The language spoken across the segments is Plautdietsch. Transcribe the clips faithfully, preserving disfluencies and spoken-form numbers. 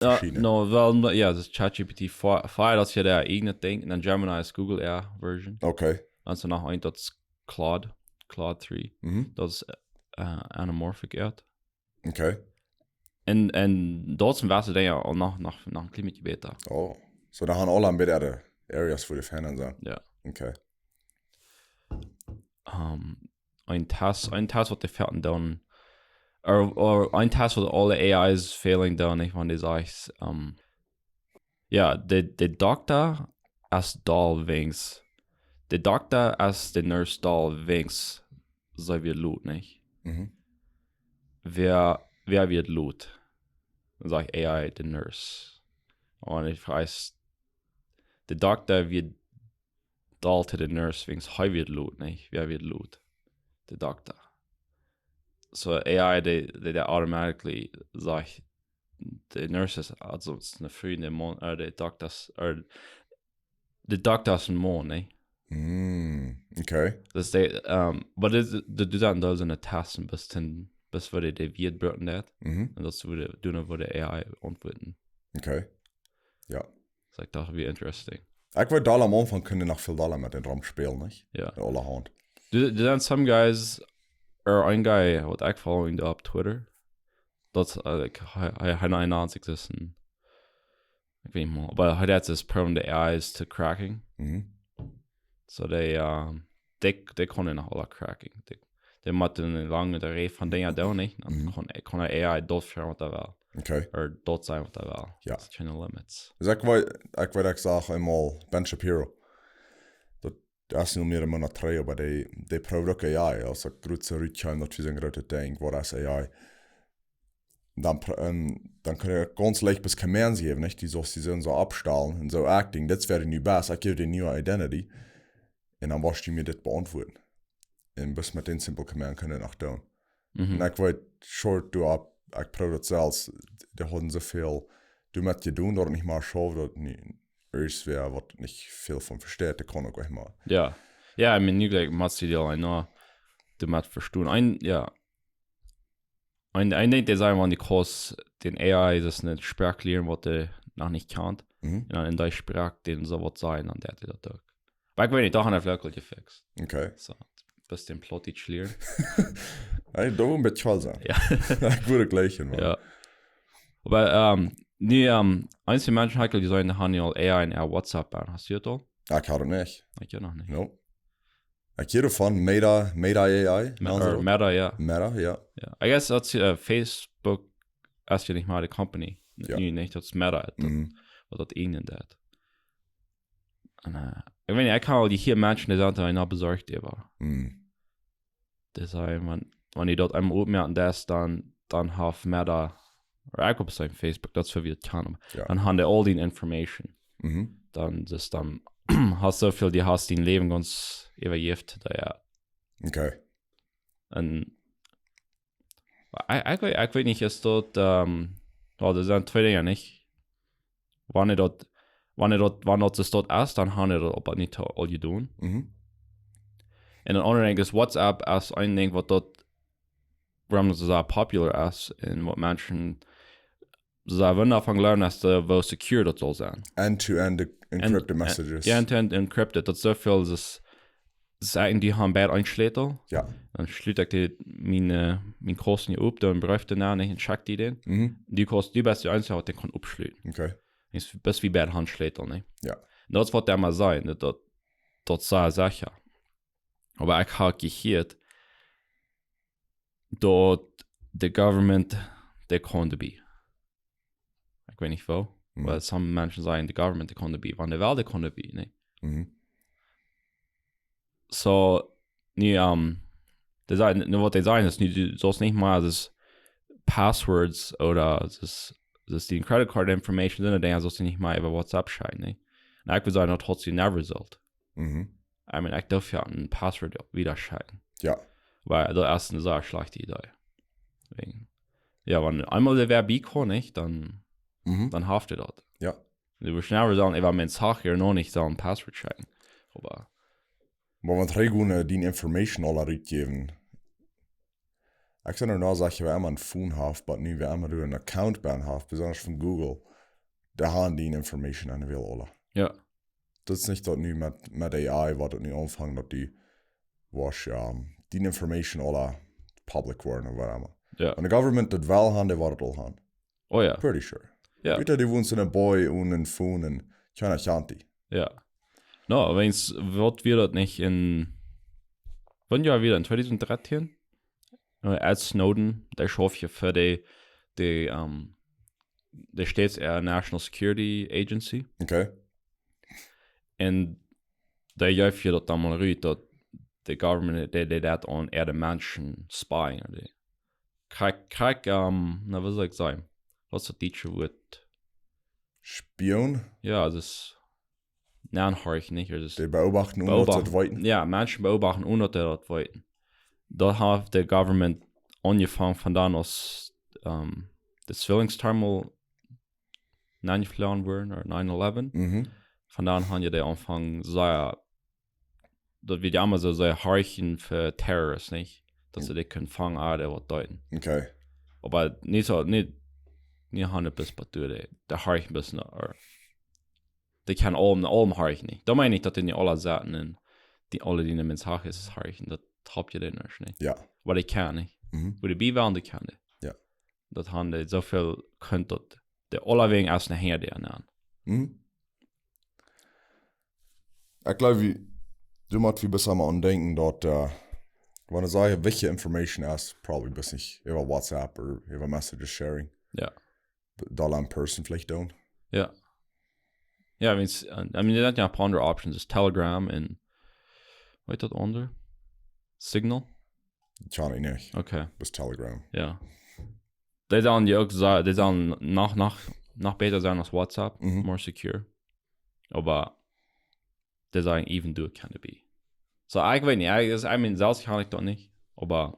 Ja, verschiedene. No, well, no, ja, daut ChatGPT vier, vier, daut es jo daut ieejne Dinkj. Un dan Gemini es Google äa Version. Okay. Dan es noch eent, daut es Claude, Claude dree. Mhm. Daut es, äh, anamorphic äa. Okay. Un, un daut sent waut Dinja aul noch, noch, noch een kjlien bät bäta. Oh. So, dan haben aule een bät äare Areas fa de Fänen sent. Ja. Okay. Ähm, een Test, een Test waut dee foaken doonen, ooda, ooda een Test waut aule A Is fälen doonen, nich, wan dee sajcht, ähm, jo, de, de Dokta es doll wiens. De Dokta es de Nurse doll wiens. Soo wiet lot, nich? Mhm. Wäa, wäa wiet lot? Dan sajcht A I de Nurse. Un ekj froag, de Dokta wiet doll to de Nurse, wiens hee wiet lot, nich? Wäa wiet lot? De Dokta. So A I, dee, dee, dee automatically sajcht, de Nurse es, aulsoo, es eene Fru, de Maun, äh, de Dokta es, äh, de Dokta es een Maun, nich? Mm, okay. Daut es de, ähm, oba dit, dit, dit sent aul soone Testen, bat, bat wua dee, dee Wieed brucken deit. Mhm. Un daut es wua dee, dan wua dee A I auntwuaden. Okay. Jo. So, ekj docht, wia interesting. Ekj weet, doa aum Aunfank kunn eena noch väl dolla met dän Drum spälen, nich? Jo. Met aulahaunt. Doa, doa sent some guys, ooda een guy, waut ekj following opp Twitter. Daut es, äh, ekj, hee, hee, hee, hee, hee, ekj weet nich mea. Oba hee haud daut Problem, de A Is to cracking. Mhm. So dee, ähm, dee, dee kunnen noch aule cracking. Dee, dee motten eene lange Reaj von Dinja doonen, nich? Dan Mhm. kaun, kaun de A I daut foadäa waut hee well. Okay. Ooda daut sajen waut hee well. Jo. Daut sent kjeene limits. Saj ekj, ekj weet, ekj sach eemol Ben Shapiro. Daut, daut es nu mea een Moonat trigj, oba dee, dee proowd uk A I, aus daut groot soo rut kjeem, daut wia een grootet Dinkj, waut es A I? Dan pr-, un dan kunn eena gaunz leicht bloos Commands jäwen, nich? Dee soo, dee sent soo aufstalen un soo acting, dit es wäa nu best, ekj jäw die eene niee Identity. Un dan woascht du mie dit beauntwuaden. Un bloos met dän simple Command kunn eena noch doonen. Mhm. Un ekj weet, short doaropp, ekj proowd daut selfst, dee hauden soo väl doamet jedonen, daut nich mea schauft, daut nich, irjentwäa waut nich väl von vesteit, dee kaun uk nich mea. Jo. Jo, ekj meen, nu jlikj, motst du die aul noch doamet vestonen. Een, jo. Een, een Dinkj, dee sajen, wan du kaust dän A I, daut es eene Sproak lieren, waut dee noch nich kjant. Mhm. Un dan en dee Sproak dän soo waut sajen, dan deit dee daut uk. Oba ekj weet nich, daut haft hee veleicht aul jefixt. Okay. So, bät Plautdietsch lieren. Hey, doa een bät kjwal sennen. Jo. Ekj wudd jlikj, Maun. Jo. Oba, ähm, nu, ähm, eenje Menschen, hab ekj aul jeseenen, dee haben nu aul A I en äa WhatsApp aun. Hast du daut aul? Jo, ekj haud daut nich. Ekj uk noch nich. No. Ekj hia doavon, Meta, Meta A I, Me-, nanen see or daut? Meta, jo. Meta, jo. Jo. I guess daut es, äh, Facebook es jo nich mea de Company. Jo. Nu nich, daut es Meta, daut, Mhm. waut daut ieejne deit. Un, äh, ekj weet nich, ekj kaun aul dee hia Menschen, dee sent doa noch besorcht äwa. Mhm. Dee sajen, wan, wan du daut eemol opmoaken deist, dan, dan haft Meta, ooda ekj opp sien Facebook, daut es fa wie daut kjennen, Jo. dan haben dee aul dee Information. Mhm. Dan, dus dan, hast soo väl, du hast dien Läwen gaunz äwajäft, doa, jo. Okay. Un, ekj, ekj weet, ekj weet nich, es daut, ähm, jo, daut sent twee Dinja, nich? Wan daut, wan daut, wan daut es daut es, dan haben dee daut oba nich aul jedonen. Mhm. Un een aundret Dinkj es WhatsApp es een Dinkj waut daut, wuarom daut soo popular es un waut Menschen soo wunda von jleewen, es de, woo secure daut saul sennen. End-to-end encrypted En-, messages. Jo, end-to-end encrypted. Daut es soo väl, daut es, daut es eejentlich, dee haben beid eenen Schlätel. Jo. Dan schloot ekj dee, mien, äh, mien Kasten hia op, dan brukt dee noch nich un checkt dee dan. Mhm. Du kaust, du best de eensje, waut dee kaun opschluten. Okay. Daut es, best wie bie de Hauntschlätel, nä? Jo. Un daut es waut dee mau sajen, daut, daut, daut es sea secha. Oba ekj hab jehieet, daut de government, dee kaun doabie. Ekj weet nich woo, Mhm. oba some Menschen sajen, de government, dee kaun doabie. Wan dee well, dee kaun doabie, nä? Mhm. So, nu, ähm, dee sajen, nu waut dee sajen es, nu, du saust nich mea, daut passwords ooda daut, daut dee credit card information sent, dan saust du nich mea äwa WhatsApp schekjen, nä? Un ekj wudd sajen, daut haft see never result. Mhm. I mean, ekj darf jo een Passwort wieda schekjen. Jo. Oba daut es eene sea schlajchte Idee. Wäajen, jo, wan eemol dee wäa bie kaun, nä, dan, Mhm. dan haft dee daut. Jo. Du wurscht never sajen, ekj wull mien Sach hia noch nich sajen Passwort schekjen. Oba Oba wan dee gonen, äh, dee Information aula rutjäwen. Ekj saj nu, nu saj ekj, wäa emma een Phone haft, oba nu wäa emma doa een Account bie haft, besonda von Google, dee haben dee Information aun de Welt aula. Jo. Daut es nich daut nu met, met A I, waut daut nu aunfangt, daut dee, waut, jo, dee Information aula public woaren ooda waut emma. Jo. Wan de government daut well haben, dee woat daut aul haben. Oh jo. Pretty sure. Jo. Weet jie, dee wonen en een Boy un een Phone un kjeena kjant dee. Jo. No, wiels, waut wia daut nich en, wan jo wia en tweedusent dartieen? Äh, Ed Snowden, dee schauft je fa de, de, ähm, de States äa National Security Agency. Okay. Un dee jeef je daut dan mol rut, daut de government, dee, dee daut aun äare Menschen spyen, dee. Krakjt, krakjt, ähm, na, waut saul ekj sajen? Waut es daut dietsche Wuat? Spion? Jo, daut es, nein, horch nich, daut es Dee beobachten, oone daut Beobachten. Weeten. Jo, Menschen beobachten, oone daut dee daut weeten. Daut haft de government aunjefongen von dan aus, ähm, de Zwillingstower nenjefloagen worden, ooda nine eleven. Mhm. Von dan haben je dee aunjefongen, sea, daut wia jo emma soo, sea horchen fa Terroristen, nich? Daut see Mhm. dee kunnen fangen, ah, dee waut deeden. Okay. Oba nich soo, nich, nich hundat Prozent, oba dee, dee horchen bloos no, ooda dee kjennen aulem, aulem horchen, nich? Daut meen ekj nich, daut dee nich aula saten un dee aule, dee de Mensch es, horchen, daut haft je dee nich, nich? Jo. Oba dee kjennen, nich? Mhm. Wua dee bie wieren, dee kjennen. Jo. Daut haben dee sooväl kunt, daut dee aulawäajen es ne Herde aun. Mhm. Ekj jleew, wie, du motst wie bestemmt aun denkjen, daut, äh, wan du sajst, wichtje Information es, probably best nich äwa WhatsApp ooda äwa Messages sharing. Jo. Daut en person veleicht doonen. Jo. Jo, I mean, it's, uh, I mean, dee haben jo een poa aundre Options, es Telegram un, waut es daut aundre? Signal? Kjenn ekj nich. Okay. Best Telegram. Jo. Dee sellen je uk, dee sellen noch, noch, noch bäta sennen aus WhatsApp, Mhm. more secure. Oba dee sellen even doa kjennen bie. So, ekj weet nich, ekj, I mean, selfst kaun ekj daut nich, oba,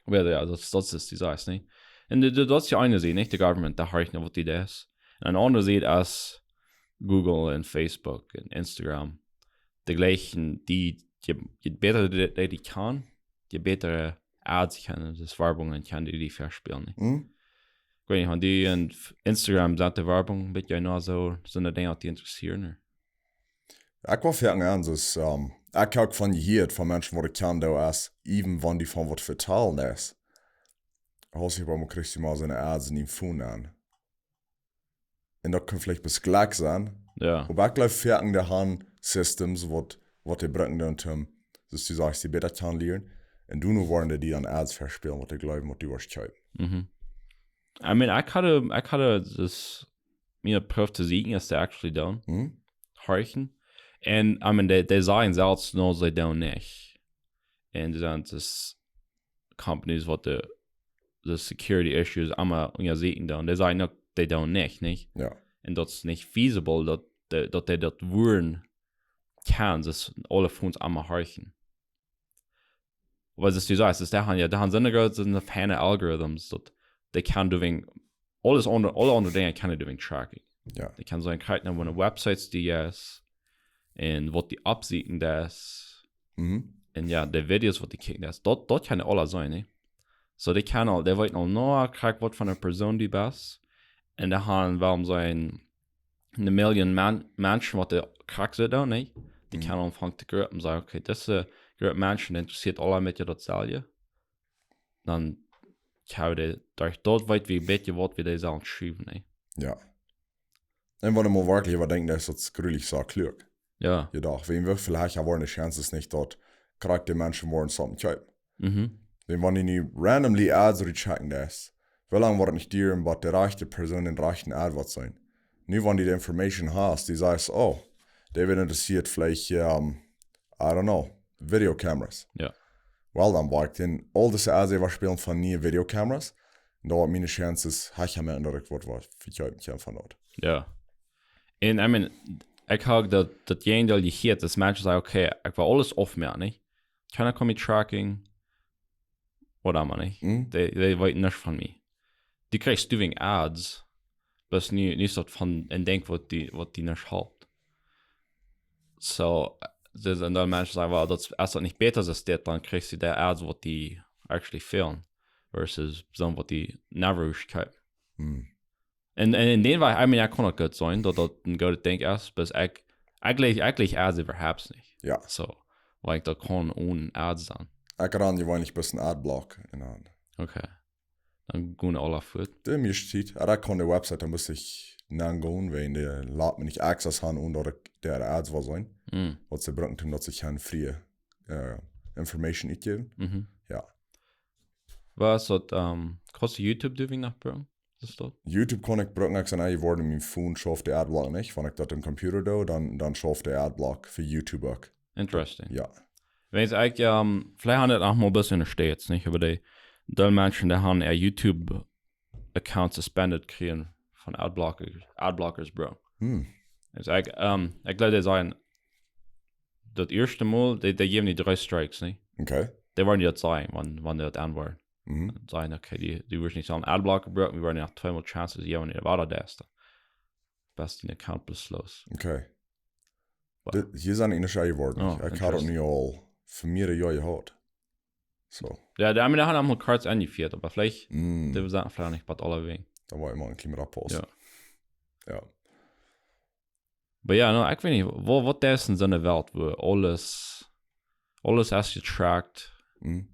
oba jo, daut, daut es dee Sach, nich? Un dee, dee, daut es dee eene Sied, nich? De government, dee horcht no waut dee deit. Un eene aundre Sied es Google un Facebook un Instagram. Dee jlikjen, dee, je, je bäta dee, dee, dee kjennen, je bäta Ads kjennen, daut es Werbungen kjennen dee, dee vespälen, nich? Mhm. Ekj weet nich, wan dee en F-, Instagram sent, de Werbung, weet jie, no soo, soone Dinja, waut dee interessieet, nä? Ekj wull foaken aun, daut, ähm, ekj hab uk von jehieet, von Menschen, waut ekj kjann, daut es, even wan dee von waut vetalen es, hast du bie mie, kjrichst du mol soone Ads en dien Phone aun. Un daut kaun veleicht best jlikj sennen. Jo. Oba ekj jleew, foaken dee haben Systems, waut, waut dee brucken dan, om, daut du sajchst, dee bäta kjannen lieren. Un dan woaren dee dee dan Ads vespälen, waut dee jleewen, waut dee woascht kjeepen. Mhm. I mean, ekj haud, ekj haud daut mie jeprooft to seenen, aus dee actually doonen. Mhm. Horchen. Un, I mean, dee, dee sajen selfst no, see doonen nich. Un dee sent dus companies, waut de, de security issues emma unjaseakjen doonen. Dee sajen uk, dee doonen nich, nich? Jo. Un daut es nich feasible, daut dee, daut dee daut woaren kjennen, daut aule Phones emma horchen. Oba daut du sajchst, daut dee haben, jo, dee haben soone groote, soone feine Algorithms, daut dee kjennen doing, aules aundre, aule aundre Dinja kjennen doing tracking. Jo. Dee kjennen seenen, krakjt no waut Websites dee es, un waut dee oppseakjen es. Mhm. Un jo, de Videos, waut dee kjikjen es, daut, daut kjennen dee aula seenen, nä? So, dee kjennen aul, dee weeten aul no, krakjt waut fa eene Persoon dee best. Un dee haben, wuarom sent ne Million Man-, Menschen, waut dee krakjt seenen, nä? Dee Mhm. kjennen aunfangen to gruppen, sajen, okay, dise Grupp Menschen interessieet aula met je daut selje. Dan kjenn wie dee, derch daut weet wie een bät, waut wie dee sellen schriewen, nä? Jo. Un wan eena werkjlich äwa denkjt, daut es daut grulich soo kluak. Jo. Jedoch, wan wie väl Hacker woaren, de Chance es nich, daut krakjt dee Menschen woaren something kjeepen. Mhm. Wan, wan dee nu randomly Ads recheckt es, woo lang woat daut nich dieren, bat de rajchte Persoon dän rajchten Ad woat seenen? Nu, wan dee de Information hast, dee sajcht, oh, dee woat interessieet veleicht, ähm, I don't know, Video Cameras. Jo. Well, dan woa ekj dan aul dise Ads äwaspälen von niee Video Cameras. Un dan woat miene Chance es, ha ekj mea daut ekj woat waut vekjeepen kjennen von daut. Jo. Un, I mean, ekj hab daut, daut Jäajendeel jehieet, daut Menschen sajen, okay, ekj well aules aufmoaken, nä? Kjeena kaun mie tracken, ooda mau nich. Mhm. Dee, dee weeten nuscht von mie. Dee kjrichst du wäajen Ads, bloos nu, nu es daut von een Dinkj, waut dee, waut dee nich halpt. So, daut sent dan Menschen sajen, well, daut, es daut nich bäta, aus dit, dan kjrichst du de Ads, waut dee actually fälen, versus soone, waut dee never kjeepen. Mhm. Un, un en dän Wajch, I mean, ekj kaun daut goot seenen, daut daut een goodet Dinkj es, bat ekj, ekj jleich, ekj jleich ads äwahaupt nich. Jo. Soo, wiels ekj daut kaun onen ads seenen. Ekj ran jeweenlich bloos een Adblock un dan. Okay. Dan gonen aula fuat. De mieeschte Tiet. Oba ekj kaun de Website, dan mott ekj nogonen, wiels dee lat mie nich access haben, onen daut ekj doa ads well seenen. Mm. Waut see brucken, om daut see kjennen free, äh, information utjäwen. Mhm. Jo. Waut es daut, ähm, kaust du YouTube doa noch brucken? Waut es daut? YouTube kaun ekj brucken, ekj sie jeworden, mien Phone schauft de Adblock nich. Wan ekj daut aum Computer doo, dan, dan schauft de Adblock fa YouTube uk. Interesting. Jo. Wiels ekj, ähm, veleicht haft daut noch mol een bät enne States, nich? Oba dee, dee Menschen, dee haben äa YouTube-Account suspended jekjräajen von Adblockers, Adblockers, bro. Hm. Ekj, ähm, ekj jleich, dee sent daut ieeschte Mol, dee, dee jäwen die dree Strikes, nich? Okay. Dee woaren die daut sajen, wan, wan dee daut aunwoaren. Mhm. Sajen, okay, dee, dee woat nich soo een Adblocker brucken, wie woaren die noch tweemol Chances jäwen, wan du daut deist. Best dien Account bloos los. Okay. Wow. Dit, hia sie ekj enne States jeworden. Oh, Ekj haud daut interesting. nu aul fa mearere Joa jehaut. Soo. Jo, dee haben, dee haben aul Cards aunjefieet, oba veleicht, Mm. dee sent veleicht nich bie aule ween. Dan woa ekj mol een kjlien bät opppaussen. Jo. Jo. Oba jo, no, ekj weet nich, waut, waut es en soone Welt, wua aules, aules es jetrackt, Mm.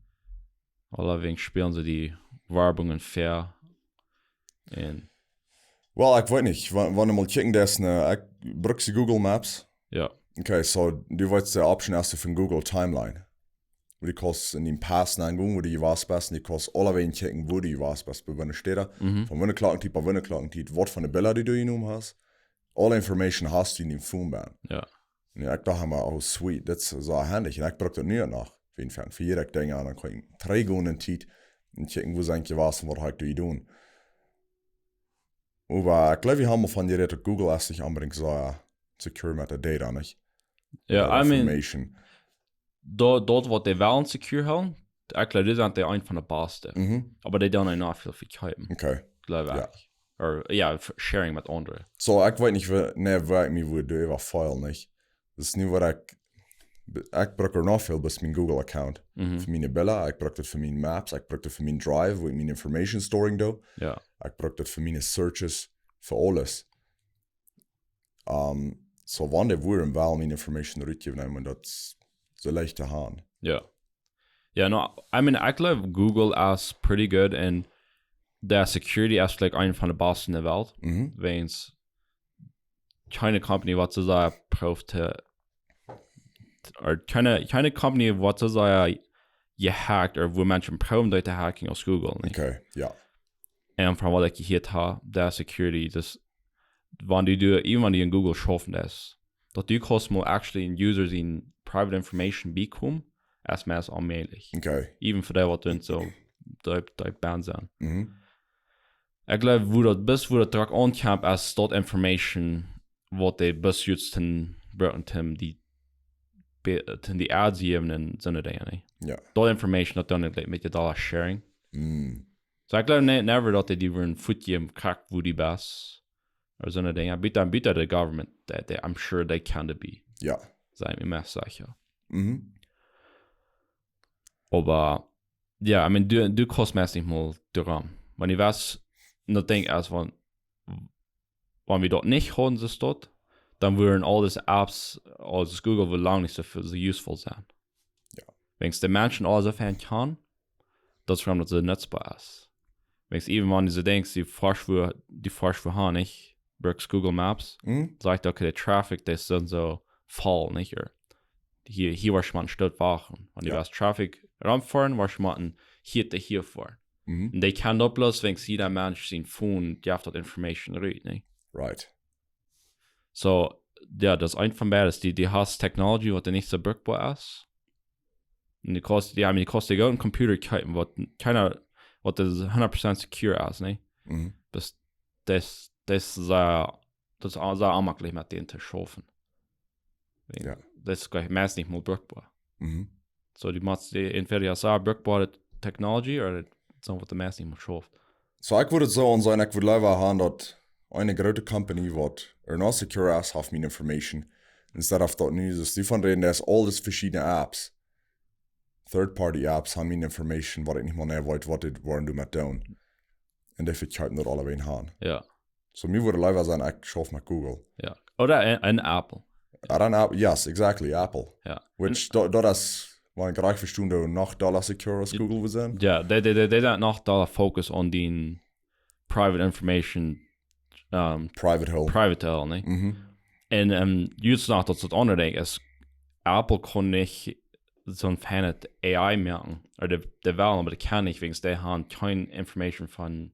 aulawäajen spälen see die Werbungen ver. Un Well, ekj weet nich, wan, wan du mol kjikjen deist, ne, ekj bruck Google Maps. jo, Okay, soo, du weetst, de Option es von Google Timeline. Wua du kaust en dien Pass nogonen, wua du jewast best, un du kaust aulawäajen kjikjen, wua du jewast best, bie woone Städen. Mhm. Von woone Klocktiet bat woone Klocktiet, waut fa Billa du jenomen hast. Aule Information hast du en dien Phone bennen. jo. Un ekj docht mie, oh sweet, daut es soo handy. Un ekj bruck daut nu noch. Wien fang, fa jieda Dinkj aun, dan kaun ekj trigjgonen en Tiet un kjikjen, wua sie ekj jewast un waut hab ekj doa jedonen. Oba ekj jleew, wie haben aul von jerät, daut Google es nich onbedingt soo, äh, secure met de Data, nich? Jo, Data I mean, information. daut, daut waut dee wellen secure hoolen, ekj jleew, dee sent dee een von de baste. Mhm. Oba dee doonen noch väl vekjeepen, Okay. jleew Jo. ekj. Ooda, jo, f-, sharing met aundre. Soo, ekj weet nich, wua, nä, wua ekj mie wudd doaräwa feelen, nich? Daut es nu waut ekj, ekj bruck noch väl bloos mien Google Account. Mhm. Fa miene Billa, ekj bruck daut fa miene Maps, ekj bruck daut fa mien Drive, wua ekj miene Information storing doo. Jo. Ekj bruck daut fa miene searches, fa aules. Ähm, soo, wan dee wudden woll miene Information rutjäwen, dan wudd daut soo leicht to haben. Jo. Jo, no, I mean, ekj jleew Google es pretty good un de security es, like, een von de baste en de Welt. Mhm. Wiels kjeene Company waut soo sea proowt to, or kjeene, kjeene Company waut soo sea jehackt, or wua Menschen proowen dee to hacken aus Google, nich? Okay, jo. Un von waut ekj jehieet hab, de security, daut wan du, du, even wan du en Google schaufen deist, daut du kaust mol actually en user sien private information biekomen, es meist onmäajlich. Okay. Even fa dee waut dan soo deep, deep down sent. Mhm. Ekj jleew, wua daut, bat wua daut drock aunkjemt, es daut Information, waut dee bat jrod dan brucken, om die, be-, om die ads jäwen un soone Dinja, nä? Jo. Daut Information, daut dan, like, met de Dollar sharing. Mm. Soo, ekj jleew ne-, never daut dee die wudden fuatjäwen, krakjt wua du best. Ooda soone Dinja. Bie dan, bie de government, they, they, I'm sure they can be. Jo. Sent wie meist secha. Mhm. Oba, jo, I mean, du, du kaust meist nich mol doaraun. Wan du wieescht, daut Dinkj es, wan, wan wie daut nich hauden, soo daut, dan wudden aul dise Apps, aul daut Google, woo lang nich soo väl, soo useful sennen. Jo. Wan de Menschen aul soo väl kjennen, daut es wuarom daut soo nutzboa es. Wan even wan du soo denkjst, du foascht wua, du foascht wua han, nich? Bruckst Google Maps, Mhm. sajcht, okay, de Traffic, dee es dan soo voll, nich? Ooda hia, hia woascht mau een Stoot wachten. Wan du Jo. wieescht Traffic romfoaren, woascht mau een hia to hia foaren. Mhm. Un dee kaun daut bloos, wan jieda Mensch sien Phone, dee haft daut Information rut, nich? Right. Soo, jo, daut es eent von beides. Du, du hast Technology, waut nich soo bruckboa es. Un du kaust, jo, I mean, du kaust die goot een Computer kjeepen, waut kjeena, waut hundat Prozent secure es, nä? Mhm. Daut, daut, daut es, äh, daut es sea onjemakjlich met dän to schaufen. Jo. Daut es jlikj meist nich mol bruckboa. Mhm. Soo, du motst die entweder jo sea bruckboare Technology, ooda daut es waut meist nich mol schauft. Soo, ekj wudd soo aunseenen, ekj wudd leewa han daut eene groote Company waut ea noch secure es, haft miene Information. Instead of daut nu, daut du von räden, daut es aul dise veschiedne Apps. Third-party Apps han miene Information, waut ekj nich mea nä weet, waut dee woaren doamet doonen. Un dee vekjeepen daut aulawäajen han. Jo. So, mie wudd leewa sennen, ekj schauf met Google. Ja. Ooda een, een Apple. I don't know. Yes, exactly, Apple. Ja. Which, daut, daut es, wan ekj rajcht vestonen, noch dolla secure aus Google wudd sennen. Ja, dee, dee, dee, dee sent noch dolla focus on die private information, um, Private hole. Private hole, nä? Mhm. Un, um, just noch daut, daut aundre Dinkj es, Apple kaun nich soon feinet A I moaken. Ooda dee, dee wellen, oba dee kjennen nich, wäajens dee haben kjeene information von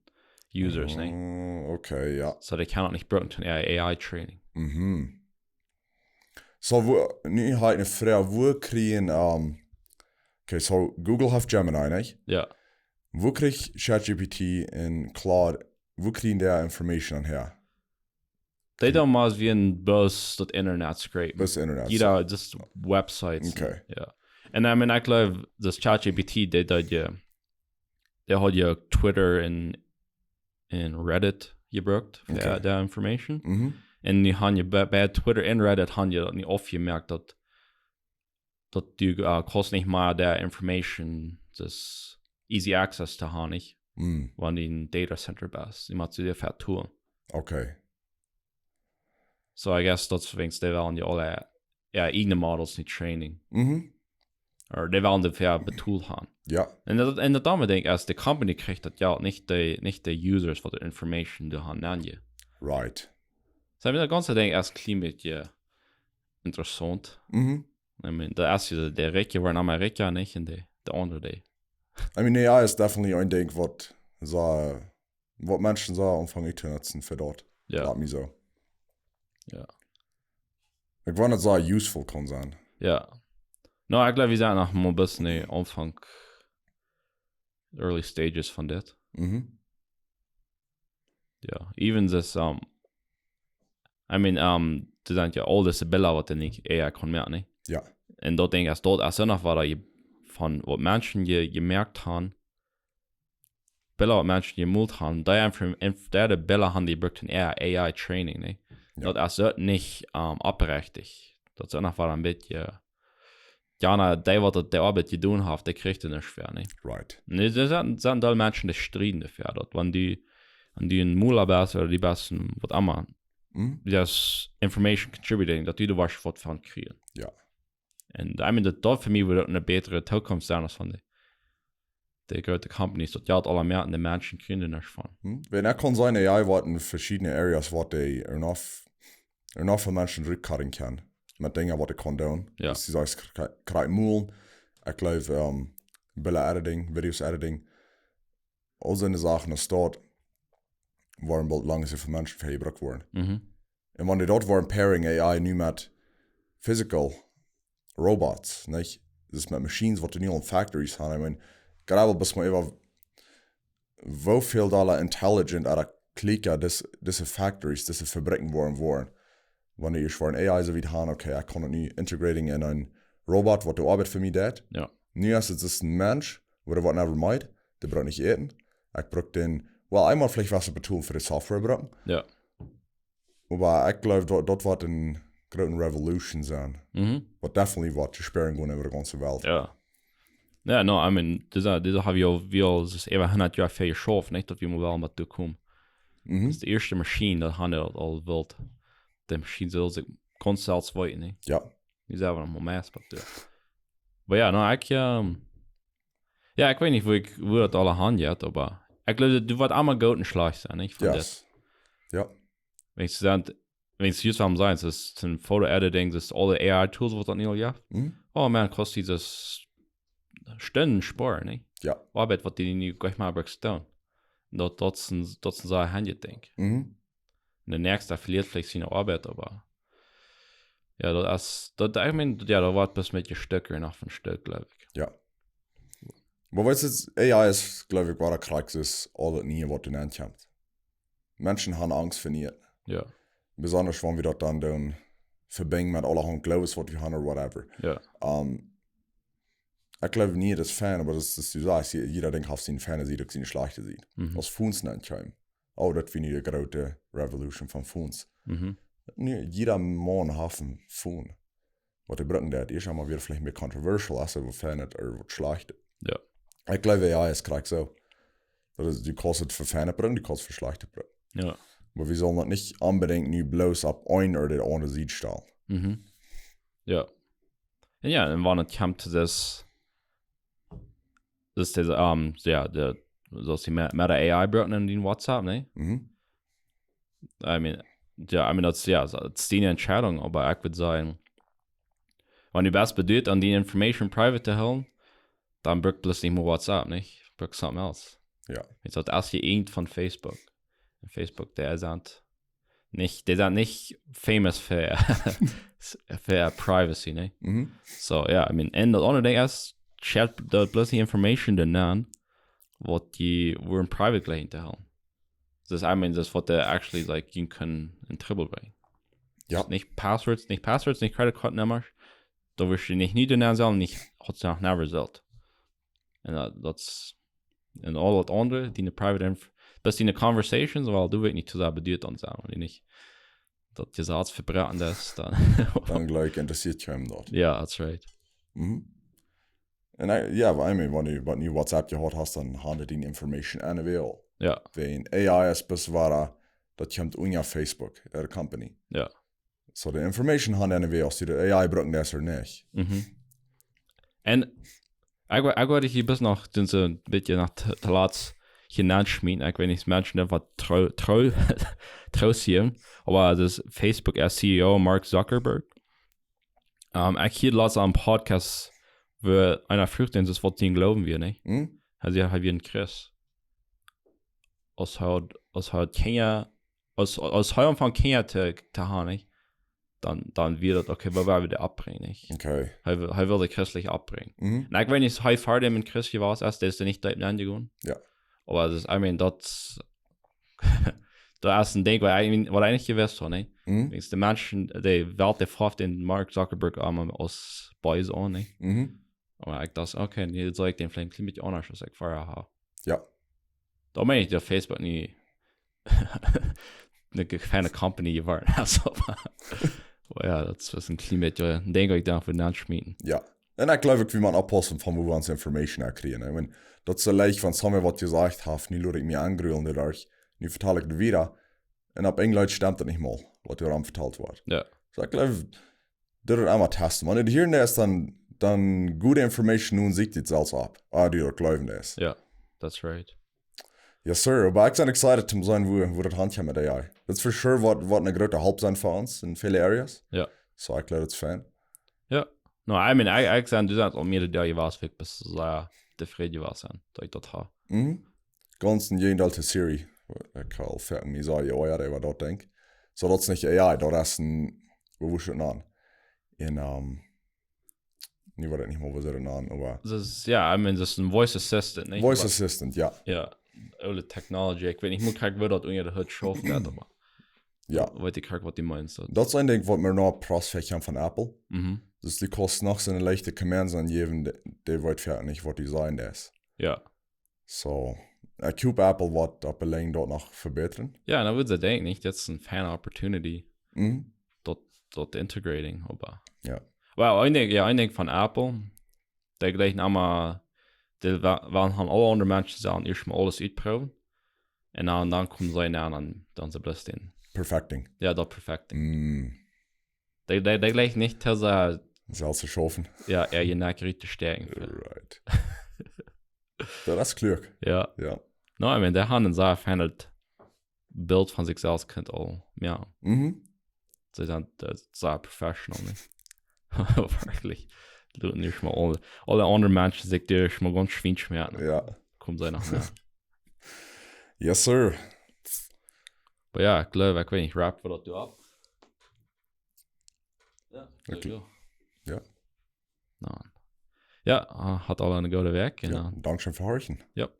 users, nä? Oh, okay, ja. So dee kjennen uk nich brucken to A I, A I training. Mhm. So, woo, nu hab ekj eene Froag, woo kjrieen, um, okay, so Google haft Gemini, nich? Ja. Woo kjricht ChatGPT un Claude, woo kjrieen dee Information aun häa? Dee dan mol wie een bloos daut Internet scrapen. Bloos Internet, Jua, just websites. Okay. Ja. Un I mean, ekj jleew, daut ChatGPT, dee, dee, dee, dee haud je Twitter un, un Reddit jebrukt fa Okay. dee Information. Mhm. Un dee haben je bie, bie Twitter un Reddit haben je daut nu oppjemoakt, daut, daut du, uh, kaust nich mea dee Information, daut easy access to haben, nich? Mm. Wan du een Data Center best. Dee motten dee vestonen. Okay. So, I guess daut es wäajens dee wellen je aule, ja, eejne Models nich trainen. Mhm. Ooda dee wellen doafäa betolt haben. Ja. Un daut, un daut aundre Dinkj es, dee Company kjricht daut Jelt, nich dee, nich dee users, waut dee Information doa haben aun je. Right. So, ekj meen, daut gaunze Dinkj es een kjlien bät interessaunt. Mhm. I mean, daut es je, dee Rikje woaren emma rikja, nich? Un dee, dee aundre, dee. I mean, A I es definitely een Dinkj, waut soo, waut Menschen soo aunfangen to nutzen fa daut. Ja. Lot mie soo. Ja. Ekj ween, daut soo useful kaun sennen. Ja. No, ekj jleew, wie sent noch mau een bät aum Aunfank, early stages von dit. Mhm. Ja, even this, um, I mean, um, doa sent je aul dise Bilda, waut dee nich A I kaun moaken, nä? Ja. Un daut Dinkj es, daut es noch waut je von waut Menschen je, jemoakt haben, Bilda waut Menschen jemolt haben, dee, inf- inf- dee Bilda haben dee jebrukt en A I, A I training, nä? Ja. Daut es uk nich, um, oprechtich. Daut es noch waut een bät, ja, na, dee waut daut, dee Oabeit jedonen haft, dee kjricht nuscht doafäa, nä? Right. Un doa sent, sent aul Menschen, dee strieden doafäa, daut wan du, wan du een Mola best ooda du best een waut emma, Mhm. daut es Information Contributing, daut du doa waut von kjrieen. Ja. Un I mean, daut, daut fa mie wudd uk eene bätre Zukunft sennen aus von dee, dee groote Companies, daut Jelt aula mea aun dee Menschen kjrieen doa nuscht von. Hm? Wan ekj kaun seenen, A I woat en veschiedne Areas, waut dee enough, enough von Menschen rutcutten kaun. Met Dinja, waut dee kaun doonen. Ja. Daut dee soo kjrieet Molen. Ekj jleew, um, Bilda Editing, Videos Editing. Aul soone Sachen aus daut woaren boolt lang nich fa Menschen jebrukt woaren. Mhm. Un wan dee daut woaren pairing A I nu met physical robots, nich? Daut es met machines, waut dee nu aul en factories haben. I mean, grabel bloos mau äwa, woo väl dolla intelligent ooda kjlieekja dise, dise factories, dise Fabriken woaren woaren. Wan dee ieescht woaren A I soo wiet haben, okay, ekj kaun daut nu integrating en een Robot, waut dee Oabeit fa mie deit. Ja. Nu es et een Mensch, waut waut never mind, dee brukt nich äten. Ekj bruk dän, well, eemol veleicht waut betolen fa dee Software brucken. Ja. Oba ekj jleew, daut, daut woat eene groote Revolution sennen. Mhm. Waut definitely woat to spieren gonen äwa de gaunze Welt. Ja. Ja, no, I mean, dise, dise haben wie aul, wie aul, daut es äwa hundat Joa väl jeschauft, nich, daut wie mau wellen waut doa komen. Mhm. Daut es de ieeschte Maschien, daut haben wie aul, aul wilt. De Maschien saul sikj gaunz selfst weeten, nich? Ja. Dee sent noch mau meist, but, ja. Oba ja, no, ekj, um, ja, ekj weet nich, woo ekj, woo daut aula hanjeit, oba ekj jleew, daut woat emma goot un schlajcht sennen, nich? Von Yes. Ja. Wan see sent, wan see just haben sennen, daut es een Foto-Editing, daut es aule A I-Tools, waut daut nu aul jeft. Mhm. Oh man, kaust du daut Stunden spoaren, nich? Ja. Oabeit, waut dee nu jlikj mau brukt doonen. Daut, daut es een, daut es een sea handy Dinkj. Mhm. De näakjste velieet veleicht siene Oabeit, oba ja, daut es, daut, ekj meen, ja, daut woat bloos met je Stekj noch von Stekj, jleew ekj. Ja. Oba weetst du, A I es, jleew ekj, woa de Krux es, aul daut Niee, waut doa aun kjemt. Menschen haben Angst ver Niee. Ja. Besonda wan wie daut dan doonen vebinjen met aulahaunt Gloowes, waut wie haben ooda whatever. Ja. Um, ekj jleew nich, daut es fein, oba daut es, daut es, du sajchst, jie-, jieda Dinkj haft siene feine Sied, uk siene schlajchte Sied. Mhm. Aus Phones aunjekomen. Oh, daut wia nu de groote Revolution von Phones. Mhm. Nu, jieda Maun haft een Phone. Waut dee brucken, daut es emma wada veleicht mea controversial, aus waut fein es ooda waut schlajcht. Ja. Ekj jleew, A I es krakjt soo. Daut es, du kaust et fa fein brucken, du kaust et fa schlajcht brucken. Ja. Oba wie sellen daut nich onbedinjt nu bloos opp eene ooda de aundre Sied stalen. Mhm. Jo. Un jo, un wan et kjemt to dis, dis dise, um, jo, de, soo aus dee Meta A I brucken en dän WhatsApp, nä? Mhm. I mean, jo, I mean, daut es, jo, daut es diene Entscheidunk, oba ekj wudd sajen, wan du best beduat aun diene Information private to hoolen, dan bruk bloos nich mea WhatsApp, nä? Bruk something else. Jo. Daut es je eent von Facebook. Un Facebook, dee sent nich, dee sent nich famous fa, fa privacy, nä? Mhm. So, jo, I mean, un daut aundre Dinkj es, share daut bloos dee Information doa nenn, waut dee wudden private jlikj to hoolen. Daut es, I mean, daut es waut dee actually, like, junt kjennen en Trouble brinjen. Jo. Nich Passwords, nich Passwords, nich Credit Card Nummers. Doa wurscht du nich nie doa nenn sellen, nich, hast du noch never sellen. Un daut, daut es, un aul daut aundre, diene private inf-, bloos diene conversations, well, du weetst nich, woo daut beduat dan sent, wan du nich daut Jesaz vebroaken es, dan. Dan jlikj interessieet kjeenem daut. Jo, that's right. Mhm. Un ekj, jo, I mean, wan du, wan du WhatsApp jehaut hast, dan haben dee dee Information aunwäl. Jo, Wan A I es bloos wada, daut kjemt unja Facebook, äare company. jo. So, dee Information haben dee aunwäl, aus dee de A I brucken, daut es ooda nich. Mhm. Un ekj, wa- ekj wull hia bloos noch, sent see een bät noch to, to lat hia nenschmieten. Ekj weet nich, Menschen, dee waut tru, tru, tru sent. Oba daut es Facebook äa C E O, Mark Zuckerberg. Um, ekj hieed latst een Podcast, wua eena fruach dän, daut waut dee jleewen wia, nä? Mhm. Hee säd, hee wia een Christ. Aus hee, aus hee Kjinja, aus, aus hee aunfunk Kjinja to, to haben, nä? Dan, dan wia daut, okay, woo woa wie dee oppbrinjen, nä? Okay. Hee wull, hee wull dee christlich oppbrinjen. Mhm. Un ekj weet nich, aus hee ver däm een Christ wia, es dee nich deep nenjegonen. Jo. Oba daut es, I mean, daut, daut es een Dinkj, waut ekj, I mean, waut ekj nich jewist haud, nä? Mhm. Weens de Menschen, dee Welt, dee foft dän Mark Zuckerberg aun aus bees aun, nä? Mhm. Oba ekj docht, okay, nu saj ekj dän veleicht een kjlien bät aundasch aus ekj verhäa haud. Jo. Doa meen ekj, daut Facebook nich eene ge-, feine Company jeworden es, oba, oba jo, daut es een kjlien bät, jo, een Dinkj, waut ekj doa wudd nenschmieten. Jo. Un ekj jleew uk, wie motten oppaussen von wua wie onse Information häa kjrieen. I mean, daut es leicht, wan somebody waut jesajcht haft, nu lot ekj mie aungrullen doaderch, nu vetal ekj daut wada. Un opp Enjlisch stemt daut nich mol, waut doa aun vetalt woat. Jo. So, ekj jleew, daut es emma testen. Wan du hia es, dan, dan goode Information nu un sitt dit selfst opp. Ah, dee daut jleewen es. Jo, that's right. Yes, sir. Oba ekj sie excited om to seenen, wua, wua daut hankjemt met A I. Daut es for sure waut, waut eene groote Help sennen fa ons en väle Areas. Jo. So, ekj jleew, daut es fein. Jo. No, I mean, ekj, ekj sie, du sajchst aul mea, daut du jewast, ekj sie sea tofräd jewast, daut ekj daut haud. Mhm. Gaunz em Jäajendeel to Siri. Ekj haud aul fa mie soo, jo, jo, daut wia daut Dinkj. So, daut es nich A I, daut es een, woo wurscht daut nanen? En, um, nu weet ekj nich mea, woo see daut nanen, oba Daut es, jo, I mean, daut es een Voice Assistant, nä? Voice Assistant, jo. Jo, aule Technology. Ekj weet nich, mott ekj wada daut unja de Hood schaufen, oba Jo. weet ekj krakjt, waut du meenst. Daut es een Dinkj, waut mie noch prasfäacht kjemt von Apple. Mhm. Daut du kaust noch soone leichte Commands aunjäwen, dee, dee weet fa nich, waut dee sent, daut es. Jo. So, ekj hop, Apple woat opp de Lenj daut noch vebätren. Jo, dan wudd ekj denkjen, nich, daut es eene feine Opportunity, Mhm. daut, daut integrating, oba. Jo. Well, een Dinkj, jo, een Dinkj von Apple, dee jlikjen emma, dee wa-, wellen haben aule aundre Menschen sellen ieescht mol aules utproowen. Un dan, dan komen see aun, dan, dan see bloos dän. Perfecting. Jo, daut perfecting. Mm. Dee, dee, dee jlikjen nich, daut see, Selfst schaufen. jo, äa Jenack rut to stäakjen. Right. Daut es kluak. Jo. Jo. No, I mean, dee haben een sea feinet Bilt von sikj selfst kjennen aul, jo. Mhm. See sent, äh, sea professional, nä? Werkjlich. Du, nich mol aule, aule aundre Menschen, dee dee mol gaunz schwiensch moaken, nä? Jo. Komen see noch mea. Yes, sir. Oba jo, ekj jleew, ekj weet nich, wrap wie daut opp? Jo, Ekj jo. Jo. No. Jo, äh, haud aule eene goode Wäakj. Un, Jo, äh, dankscheen fa horchen. Jo,